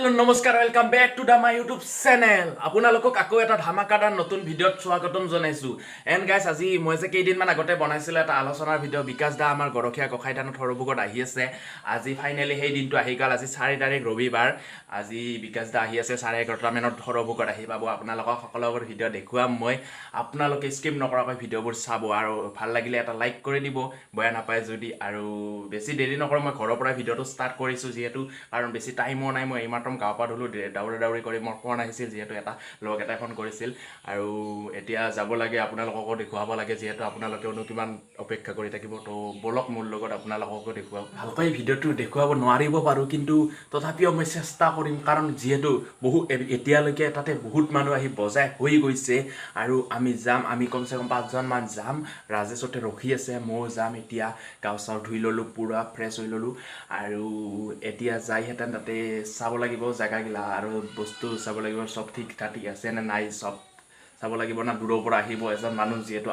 Hello' নমস্কাৰ, welcome back to the my YouTube channel. আপোনালোকক আকৌ এটা ধামাকাদাৰ নতুন ভিডিঅ'ত স্বাগতম জনাইছোঁ। এণ্ড গাইছ, আজি মই যে কেইদিনমান আগতে বনাইছিলোঁ এটা আলোচনাৰ ভিডিঅ', বিকাশ দা আমাৰ গৰখীয়া গোসাঁইথানত সৰভোগত আহি আছে। আজি ফাইনেলি সেই দিনটো আহি গ'ল। আজি 4 তাৰিখ, ৰবিবাৰ। আজি বিকাশ দা আহি আছে, 11:30 মানত সৰভোগত আহি পাব। আপোনালোকক সকলোবোৰ ভিডিঅ' দেখুৱাম মই। আপোনালোকে স্কিপ নকৰাকৈ ভিডিঅ'বোৰ চাব আৰু ভাল লাগিলে এটা লাইক কৰি দিব, বেয়া নাপায় যদি। আৰু বেছি দেৰি নকৰোঁ, মই ঘৰৰ পৰাই ভিডিঅ'টো ষ্টাৰ্ট কৰিছোঁ যিহেতু, কাৰণ বেছি টাইমো নাই। মই এইমাত্ৰ গা পা ধুলোঁ, দাউৰা দাউৰি কৰি মোৰ ফোন আহিছিল যিহেতু, এটা লগ এটাই ফোন কৰিছিল আৰু এতিয়া যাব লাগে, আপোনালোককো দেখুৱাব লাগে যিহেতু। আপোনালোকেওনো কিমান অপেক্ষা কৰি থাকিব? তো ব'লক মোৰ লগত, আপোনালোককো দেখুৱাওঁ। ভালকৈ ভিডিঅ'টো দেখুৱাব নোৱাৰিব পাৰোঁ, কিন্তু তথাপিও মই চেষ্টা কৰিম, কাৰণ যিহেতু বহু এতিয়ালৈকে তাতে বহুত মানুহ আহি বজাই হৈ গৈছে। আৰু আমি যাম, আমি কমচে কম পাঁচজনমান যাম। ৰাজেশতে ৰখি আছে, ময়ো যাম। এতিয়া গাও চাও ধুই ল'লোঁ, পূৰা ফ্ৰেছ হৈ ল'লোঁ আৰু এতিয়া যাইহেঁতেন তাতে চাব লাগিব জেগাগিলা আৰু বস্তু চাব লাগিব, চব ঠিক ঠাক আছে নে নাই চব চাব লাগিব না। দূৰৰ পৰা আহিব এজন মানুহ যিহেতু,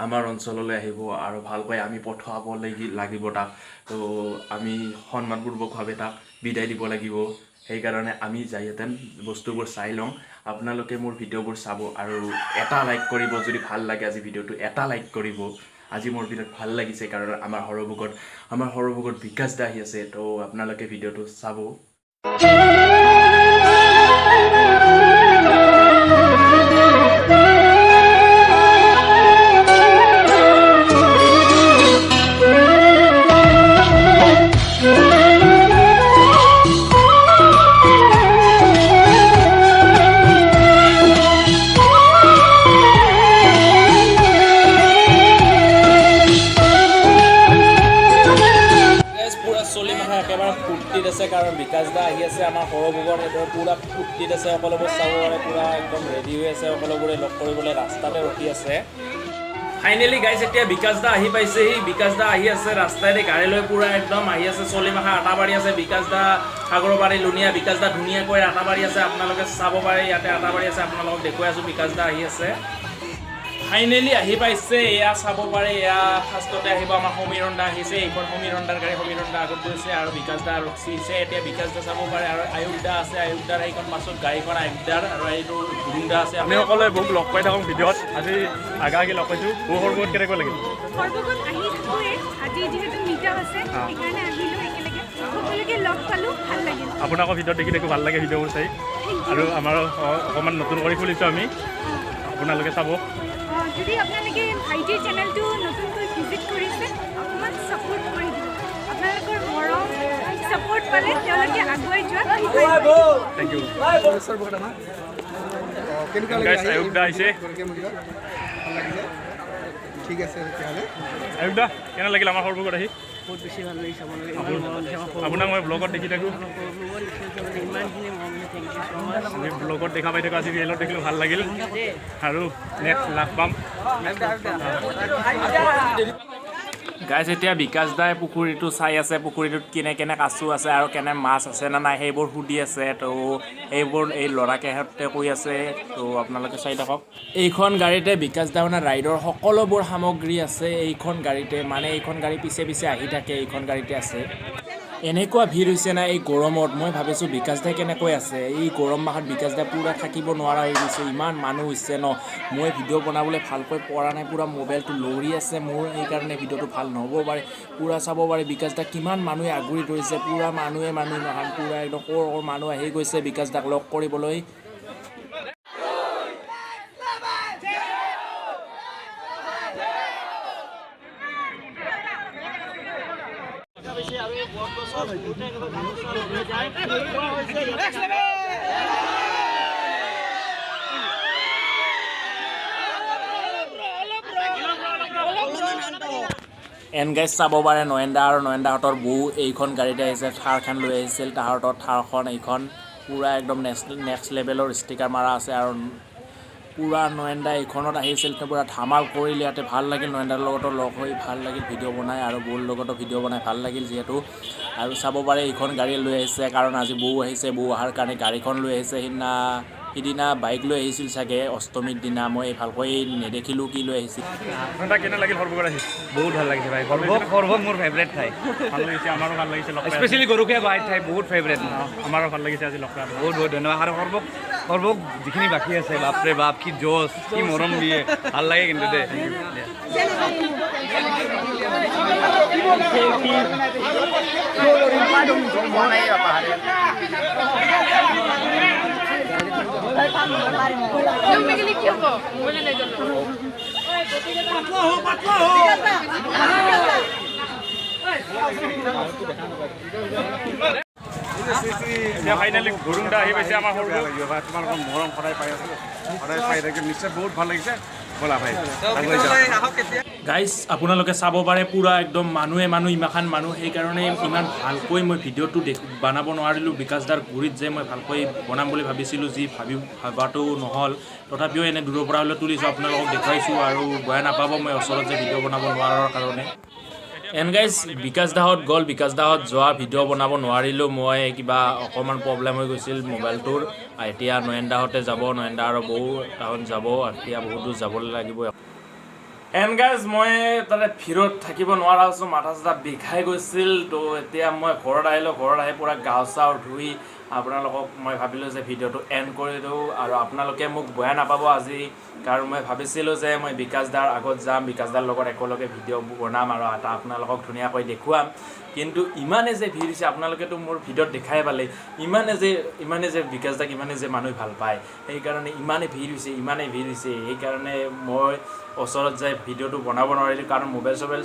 আমাৰ অঞ্চললৈ আহিব আৰু ভালকৈ আমি পঠোৱাব লাগিব তাক। তো আমি সন্মানপূৰ্বকভাৱে তাক বিদায় দিব লাগিব। সেইকাৰণে আমি যাইহেঁতেন বস্তুবোৰ চাই লওঁ। আপোনালোকে মোৰ ভিডিঅ'বোৰ চাব আৰু এটা লাইক কৰিব যদি ভাল লাগে। আজি ভিডিঅ'টো এটা লাইক কৰিব। আজি মোৰ বিৰাট ভাল লাগিছে, কাৰণ আমাৰ সৰভোগত বিকাশ দা আহি আছে। তো আপোনালোকে ভিডিঅ'টো চাব। গাইজ, পূৰা চলি মাথা একেবাৰে ফূৰ্তিত আছে, কাৰণ বিকাশ দা আহি আছে আমাৰ সৰভোগত। সেইদৰে পূৰা ফূৰ্তিত আছে সকলোবোৰ। চাব পাৰে, পূৰা একদম ৰেডি হৈ আছে সকলোবোৰে, লগ কৰিবলৈ ৰাস্তাতে ৰখি আছে। ফাইনেলি গাইজ, এতিয়া বিকাশ দা আহি পাইছেহি। বিকাশ দা আহি আছে ৰাস্তাইদি গাড়ী লৈ, পূৰা একদম আহি আছে। চলি মাখা আটা বাঢ়ি আছে। বিকাশ দা সাগৰবাৰী লুণীয়া বিকাশ দা ধুনীয়াকৈ আটা বাঢ়ি আছে। আপোনালোকে চাব পাৰে, ইয়াতে আটা বাঢ়ি আছে। আপোনালোকক দেখুৱাই আছোঁ, বিকাশ দা আহি আছে। ফাইনেলি আহি পাইছে, এয়া চাব পাৰে। এয়া ফাৰ্ষ্টতে আহিব আমাৰ সমীৰণ দা আহিছে। এইখন সমীৰণ দাৰ গাড়ী। সমীৰণ দা আগত গৈছে আৰু বিকাশ দা ৰখিছে এতিয়া। বিকাশ দা চাব পাৰে আৰু আয়ুস দা আছে। আয়ুস দাৰ সেইখন পাছত গাড়ীখন আয়ুস দাৰ আৰু এইটো গুৰুং দা আছে। আমি সকলোৱে বহুত লগ পাই থাকোঁ ভিডিঅ'ত, আজি আগা আগি লগ পাইছোঁ। বহু সৰভোগত কেনেকুৱা লাগিল? সৰভোগত আহি থাকোঁৱে। আজি যিহেতু মিট আপ আছে, সেইকাৰণে আহিলোঁ। একেলগে সকলোকে লগ পালোঁ, ভাল লাগিল। আপোনাকো ভিডিঅ'ত দেখি থাকোঁ, ভাল লাগে ভিডিঅ'বোৰ চাই। Thank আৰু ইউ। আমাৰো অকণমান নতুন কৰি খুলিছোঁ আমি, আপোনালোকে চাব। যদি আপোনালোকে ভাইটিৰ চেনেলটো নতুনকৈ ভিজিট কৰিছে, অকণমান ছাপোৰ্ট কৰি দিব। আপোনালোকৰ মৰম, ছাপোৰ্ট পালে তেওঁলোকে আগুৱাই যোৱাত সহায় কৰিব। Thank U. কেনেকুৱা গাইছ, লাগিল? আয়ুস দা আহিছে। গৰখীয়া মন্দিৰত ভাল লাগিছে। ঠিক আছে তেতিয়াহ'লে। আয়ুস দা, কেনে লাগিল আমাৰ সৰভোগত আহি? বহুত বেছি ভাল লাগিছে। আপোনালোকে ইমান মৰম দিছে আমাৰ। আপোনাক মই ব্লগত দেখি থাকোঁ। সৰভোগত দেখিছে, ইমানখিনি মৰম দিছে। Thank you so মাছ। আমি ব্লগত দেখা পাই থাকোঁ, আজি ৰিয়েলত দেখিলোঁ, ভাল লাগিল। আৰু নেক্সট লাভ পাম। গাইজ, এতিয়া বিকাশ দাই পুখুৰীটো চাই আছে। পুখুৰীটোত কেনে কেনে কাচু আছে আৰু কেনে মাছ আছে নে নাই, সেইবোৰ সুধি আছে। তো সেইবোৰ এই ল'ৰাকেইহঁতে কৈ আছে। তো আপোনালোকে চাই থাকক। এইখন গাড়ীতে বিকাশ দা মানে ৰাইডৰ সকলোবোৰ সামগ্ৰী আছে এইখন গাড়ীতে। মানে এইখন গাড়ী পিছে পিছে আহি থাকে, এইখন গাড়ীতে আছে। এনেকুৱা ভিৰ হৈছে না এই গৰমত, মই ভাবিছোঁ বিকাশ দাই কেনেকৈ আছে এই গৰম মাহত। বিকাশ দাই পূৰা থাকিব নোৱাৰা হৈ গৈছে, ইমান মানুহ হৈছে ন। মই ভিডিঅ' বনাবলৈ ভালকৈ পৰা নাই, পূৰা মোবাইলটো লৰি আছে মোৰ, সেইকাৰণে ভিডিঅ'টো ভাল নহ'ব পাৰে। পূৰা চাব পাৰে, বিকাশ দাক কিমান মানুহে আগুৰি ধৰিছে। পূৰা মানুহে মানুহ নহয়, পূৰা একদম কৰ কৰ মানুহ আহি গৈছে বিকাশ দাক লগ কৰিবলৈ। এন গাইজ, চাব পাৰে, নয়নদা আৰু নয়নদাহঁতৰ বৌ এইখন গাড়ীতে আহিছে। থাৰখন লৈ আহিছিল তাহাঁতৰ। থাৰখন এইখন পূৰা একদম নেক্সট নেক্সট লেভেলৰ ষ্টিকাৰ মাৰা আছে আৰু পূৰা নয়নদা এইখনত আহিছিল। তো পূৰা ধামাল কৰিলে ইয়াতে। ভাল লাগিল, নয়নদাৰ লগতো লগ হৈ ভাল লাগিল ভিডিঅ' বনাই আৰু বৌৰ লগতো ভিডিঅ' বনাই ভাল লাগিল যিহেতু। আৰু চাব পাৰে, এইখন গাড়ী লৈ আহিছে, কাৰণ আজি বৌ আহিছে। বৌ অহাৰ কাৰণে গাড়ীখন লৈ আহিছে। সিদিনা সিদিনা বাইক লৈ আহিছিল চাগে অষ্টমীৰ দিনা, মই ভালকৈ নেদেখিলোঁ কি লৈ আহিছিল। ঘণ্টা কেনে লাগিল সৰভোগত আহি? বহুত ভাল লাগিছে ভাই। সৰভোগ, সৰভোগ মোৰ ফেভৰেট ঠাই। ভাল লাগিছে, আমাৰো ভাল লাগিছে লগ পাই। স্পেচিয়েলি গৰখীয়া গোহাঁই ঠাই বহুত ফেভৰেট মোৰ। আমাৰো ভাল লাগিছে আজি লগ পাই আপোনাক। বহুত বহুত ধন্যবাদ। আৰু সৰভোগ, সৰভোগ যিখিনি বাকী আছে, বাপৰে বাপ, কি জোচ, কি মৰম দিয়ে, ভাল লাগে কিন্তু দেই। এতিয়া ফাইনেলি ঘুৰুং দা আহি পাইছে আমাৰ সৰভোগ। তোমালোকৰ মৰম সদায় পাই আছোঁ, সদায় পাই থাকিম নিশ্চয়। বহুত ভাল লাগিছে। ব'লা ভাই, আগুৱাই যাওঁ। গাইজ, আপোনালোকে চাব পাৰে পূৰা একদম মানুহে মানুহ, ইমানখান মানুহ। সেইকাৰণে ইমান ভালকৈ মই ভিডিঅ'টো বনাব নোৱাৰিলোঁ। বিকাশ দাৰ গুৰিত যে মই ভালকৈ বনাম বুলি ভাবিছিলোঁ, যি ভাবাটো নহ'ল। তথাপিও এনে দূৰৰ পৰা হ'লেও তুলিছোঁ, আপোনালোকক দেখুৱাইছোঁ। আৰু বেয়া নাপাব মই ওচৰত যে ভিডিঅ' বনাব নোৱাৰাৰ কাৰণে। এণ্ড গাইজ, বিকাশ দাহঁত গ'ল। বিকাশ দাহঁত যোৱা ভিডিঅ' বনাব নোৱাৰিলোঁ মই, কিবা অকণমান প্ৰব্লেম হৈ গৈছিল মোবাইলটোৰ। এতিয়া নয়ন দাহঁতে যাব, নয়ন দা আৰু বৌ তাহঁত যাব। এতিয়া বহুত দূৰ যাবলৈ লাগিব। এণ্ড গাইজ, মই তাতে ভিৰত থাকিব নোৱাৰা হৈছোঁ, মাথা চাথা বিষাই গৈছিল। তো এতিয়া মই ঘৰত আহিলোঁ। ঘৰত আহি পূৰা গা চাও ধুই আপোনালোকক মই ভাবিলোঁ যে ভিডিঅ'টো এণ্ড কৰি দিওঁ। আৰু আপোনালোকে মোক বেয়া নাপাব আজি, কাৰণ মই ভাবিছিলোঁ যে মই বিকাশ দাৰ আগত যাম, বিকাশ দাৰ লগত একেলগে ভিডিঅ' বনাম আৰু এটা আপোনালোকক ধুনীয়াকৈ দেখুৱাম। কিন্তু ইমানে যে ভিৰ হৈছে, আপোনালোকেতো মোৰ ভিডিঅ'ত দেখাই পালে, ইমানে যে বিকাশ দাক ইমানে যে মানুহে ভাল পায়, সেইকাৰণে ইমানে ভিৰ হৈছে, ইমানে ভিৰ হৈছে। সেইকাৰণে মই ওচৰত যাই ভিডিঅ'টো বনাব নোৱাৰিলোঁ, কাৰণ মোবাইল চবাইল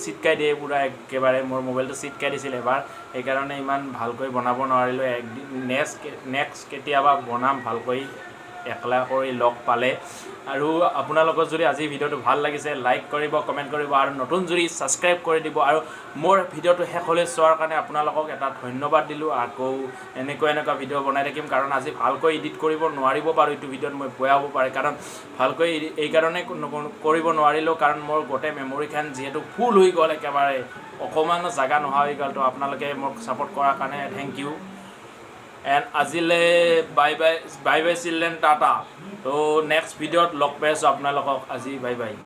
চিটকাই দিয়ে পূৰা একেবাৰে। মোৰ মোবাইলটো চিটকাই দিছিল এবাৰ, সেইকাৰণে ইমান ভালকৈ বনাব নোৱাৰিলোঁ। একদিন নেক্সট কেতিয়াবা বনাম ভালকৈ একলা কৰি লগ পালে। আৰু আপোনালোকৰ যদি আজি ভিডিঅ'টো ভাল লাগিছে, লাইক কৰিব, কমেণ্ট কৰিব আৰু নতুন যদি ছাবস্ক্ৰাইব কৰি দিব। আৰু মোৰ ভিডিঅ'টো শেষলৈ চোৱাৰ কাৰণে আপোনালোকক এটা ধন্যবাদ দিলোঁ। আকৌ এনেকুৱা এনেকুৱা ভিডিঅ' বনাই থাকিম, কাৰণ আজি ভালকৈ এডিট কৰিব নোৱাৰিব পাৰোঁ। এইটো ভিডিঅ'ত মই বেয়া হ'ব পাৰে, কাৰণ ভালকৈ এইকাৰণে কৰিব নোৱাৰিলোঁ, কাৰণ মোৰ গোটেই মেমৰিখন যিহেতু ফুল হৈ গ'ল, একেবাৰে অকণমানো জাগা নোহোৱা হৈ গ'ল। তো আপোনালোকে মোক ছাপোৰ্ট কৰাৰ কাৰণে thank U. And আজিলৈ bye bye, bye bye children, tata. তো নেক্সট ভিডিঅ'ত লগ পাই আছোঁ আপোনালোকক। আজি বাই বাই।